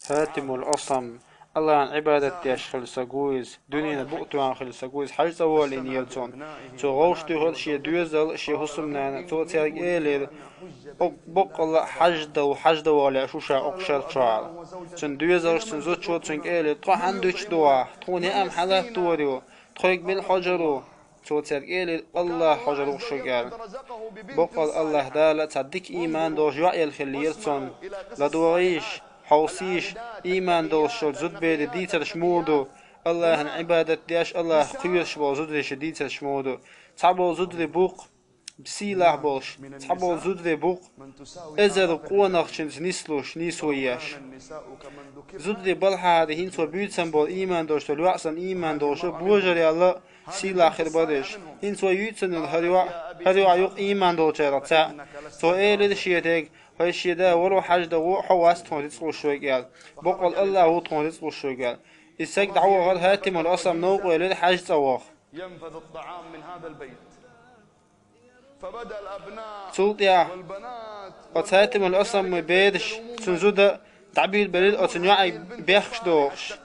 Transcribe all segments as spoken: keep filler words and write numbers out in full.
Хатимул Асам, Аллахьан Ӏибадат деш хилла саг ву иза, дуьненан букъ тоьхна хилла саг ву иза, хьажцӀа валийна елла цунна. Цо гӀовш туьйхира шен доьзал, шен хӀусамнана, цо цаьрга элира: «Оцу боккъалла а хьаждан, хьаждан валийна шу ша оцу шарчохь». Цуьнан доьзалш, цуьнан зудчо цуьнга элира: «Тхо хьанна дуьтуш ду ахь? Тхуна яа-м хьан латта дора ю? Тхоьга мила хьожур ву?» Цо цаьрга элира: «Аллахь хьожур ву шуьга», – аьлла. Боккъал Аллахь Дала цхьа дика ийман долуш йоӀ елла хиллера цунна. ЛадогӀийша, хьовсийша, ийман долуш йолчу зудаберийн дийцарш муха ду, Аллахьан Ӏибадат деш, Аллахьах кхоьруш болу зударийн дийцарш муха ду. Цхьаболу зударий бу-кх сийлахь болуш, цхьаболу зударий бу-кх эзар къонахчуьнца нислуш, нийсо еш. Зударий балхахьара хӀинца вай буьйцам болу ийман долуш долу йоӀ санна ийман долуш а, божарел а сийлахь хир бара уьш. ХӀинца вай юьйцург хӀара йоӀ, хӀара йоӀ ю-кх ийман долчарах цхьаъ. Цо элира шен дега: «ХӀай шен да, вало хьаждан во, хьо вац тхуна рицкъ луш верг», – аьлла. «Боккъал Аллахь ву тхуна рицкъ луш верг», – аьлла. И саг дӀавахара, Хатимул Асам новкъа велира хьажцӀа ваха. Цул тӀаьхьа оцу Хатимул Асаман бераш, цуьнан зуда дӀабийр белира оцу йоӀе бехкаш дохуш.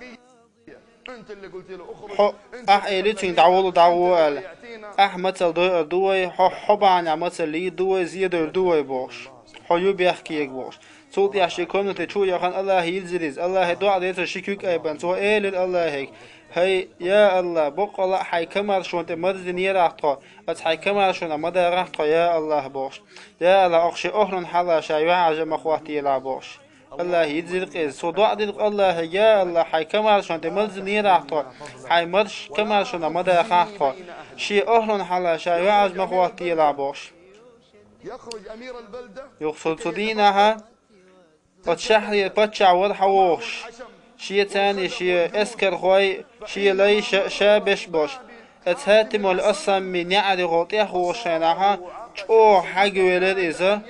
Хьо, ахь элира цуьнга: «ДӀавала, дӀагӀо», – аьлла. «Ахь мацалла дойур ду вай, хьо, хьо бахьанехь мацалла лийр ду вай, зен дойр ду вай», – бохуш. «Хьо ю бехке ерг», – бохуш. Цул тӀаьхьа шен комнате чу а яхана, Аллахье йилзира иза. Аллахье доӀа дира цо ши куьг айбина. Цо элира Аллахьега: «ХӀай, я Аллахь, боккъалла а хьайн комаьршонна тӀе марздинера ахь тхо, аса хьайн комаьршонах ма дахахь тхо, я Аллахь», – бохуш. «Я Аллахь, оха шен охӀлун хьалха ша юьхьӀаьржа ма хӀоттаелахь», – бохуш. Аллахье йилзира-кх иза. Цо доӀа дира-кх Аллахьега: «Я Аллахь, хьайн комаьршонна тӀе марздинера ахь тхо, хьайн марш-, комаьршонах ма дахахь тхо, шен охӀлун хьалха ша юьхьӀаьржа ма хӀоттаелахь», – бохуш. Юха цу, цу дийнахьа оцу шахьарера паччахь вара хьан вохуш, шен царний, шен эскархой, шен лайша а ша беш болуш. Оцу Хатимул Асаман неӀарехула тӀехволуш хенахьа, чӀогӀа хьагвелира иза,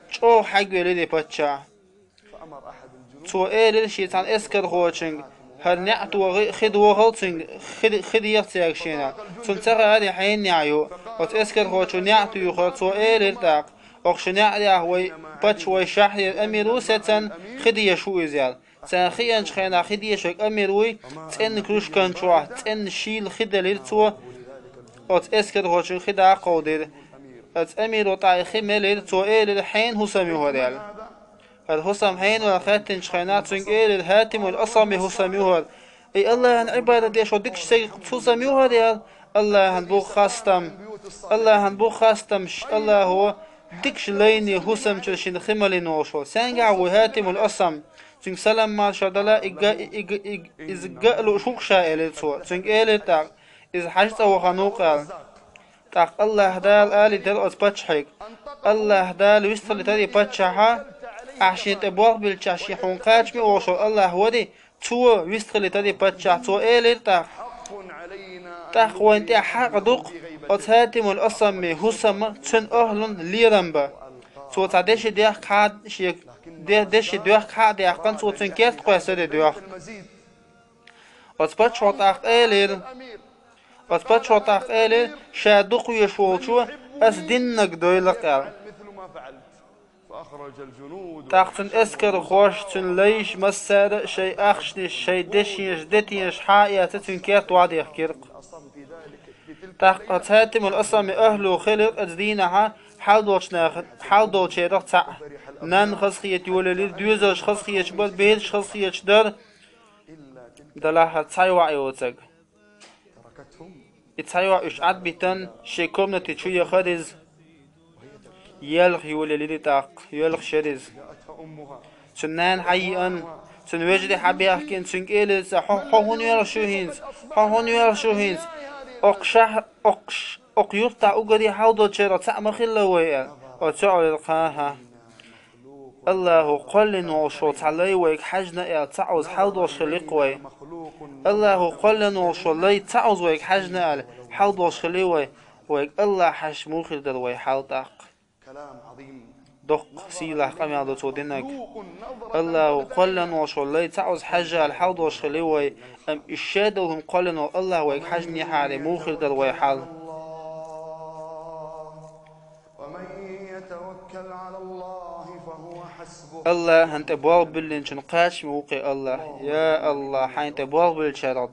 чӀогӀа хьагвелира и паччахь. Цо элира шен цхьана эскархочуьнга: «ХӀара неӀ тохий, хи дохал цуьнга, хи, хи деха цаьрга шена». Цунна ца хаьара, и хьенан неӀ ю. Оцу эскархочо неӀ туьйхира, цо элира тӀаккха: «Оха шун неӀарехь вай паччахь, вай шахьарера амир ву сецна, хи дезаш ву иза», – аьлла. Царна хиъначу хенахь хи дезаш верг амир вуй, цӀенна кружка чохь, цӀенна шийла хи делира цо, оцу эскархочуьнга хи дӀакховдийра. Оцу амиро тӀаккха и хи мелира, цо элира: «Хьенан хӀусам ю хӀара?» – аьлла. ХӀара хӀусам хьенан вара хаьттинчу хенахь, цуьнга элира: «Хатимул Асаман хӀусам ю хӀара». «И Аллахьан Ӏибадат деш волу дикачу стеган хӀусам ю хӀара?» – аьлла. «Аллахьан бу хастам, Аллахьан бу хастам, ш-, Аллахьо дикачу лайнийн хӀусам чуьра шена хи малийна волуш волу. Сенга вуй Хатимул Асам? Цуьнга салам-маршалла дала, и га-, и, и, и, и, иза ган а лууш ву-кх ша», – элира цо. Цуьнга элира тӀаккха: «Иза хьажцӀа вахана ву-кх», – аьлла. ТӀаккха Аллахь Дала алий дара оцу паччахьега: «Аллахь Дала вистхилийтарий паччахьа, ахь шен тӀе болх билличахь, шен хьуна кхачаме а волуш волу Аллахь варий, цо вистхилийтарий паччахь», – цо элира тӀаккха. ТӀаккха вайна тӀехь хьакъ ду-кх оцу Хатимул Асаман хӀусаман, цуьнан охӀлун лерам бан. Цо цхьа деши доьхка хьа-, шен де-, деши доьхка хьа а даьккхина, цо цуьнан керта кхоьссира и доьхка. Оцу паччахьо тӀаккха элира, оцу паччахьо тӀаккха элира: «Ша дукхавезаш волчо ас диннарг дойла-кх», – аьлла. ТӀаккха цуьнан эскархоша, цуьнан лайша массара а шайн ахчанаш, шайн дешнаш, детенаш хьа а эцна, цуьнан керта охьадехкира-кх. ТӀаккха оцу Хатимул Асаман охӀло хилира-кх оцу дийнахьа хьал долчу наха-, хьал долчарах цхьаъ. Нанна хазахета йолаелира, доьзалш хазахеташ бара, бераш хазахеташ дара. Делахь хӀара цхьа йоӀ йоцург. И цхьа йоӀ уьш Ӏад а битина, шен комнате чу яхара иза. Йоьлху йолаелира тӀаккха, йоьлхуш яра иза. Цуьнан нана хьайиъна, цуьнан вежарий хьабаьхкина, цуьнга элира цо: «Хьо, хьо хӀунда йоьлхуш ю хӀинца? Хьо хӀунда йоьлхуш ю хӀинца? Окху шахь-, окху ш-, окху юьртахь уггаре хьал долчарах цхьаъ ма хилла вай», – аьлла. Оцу йоӀо элира: «ХӀан-хӀа». Аллахо кхоьллина волуш волу цхьа лай вайга хьаьжна аьлла, цхьаъ оза хьал долуш хилла-кх вай. Аллахо кхоьллина волуш волу лай цхьаъ оза вайга хьаьжна аьлла, хьал долуш хилла вай. Вайга Аллахь хьаьжча, муха хир дара вай хьал тӀаккха? Доккха сийлахь къамел ду цо динарг. Аллахо кхоьллина волуш волу лай цхьаъ оза хьаьжна аьлла, хьал долуш хилла вай, амма и шадолу хӀума кхоьллина волу Аллахь вайга хьаьжнехьара, муха хир дара вай хьал? ومن يتوكل على الله فهو حسبه. Аллахӏа тӏе болх биллинчун кхачам вукхе Аллахӏ. Я Аллахӏ, хьайна тӏе болх биллачарах де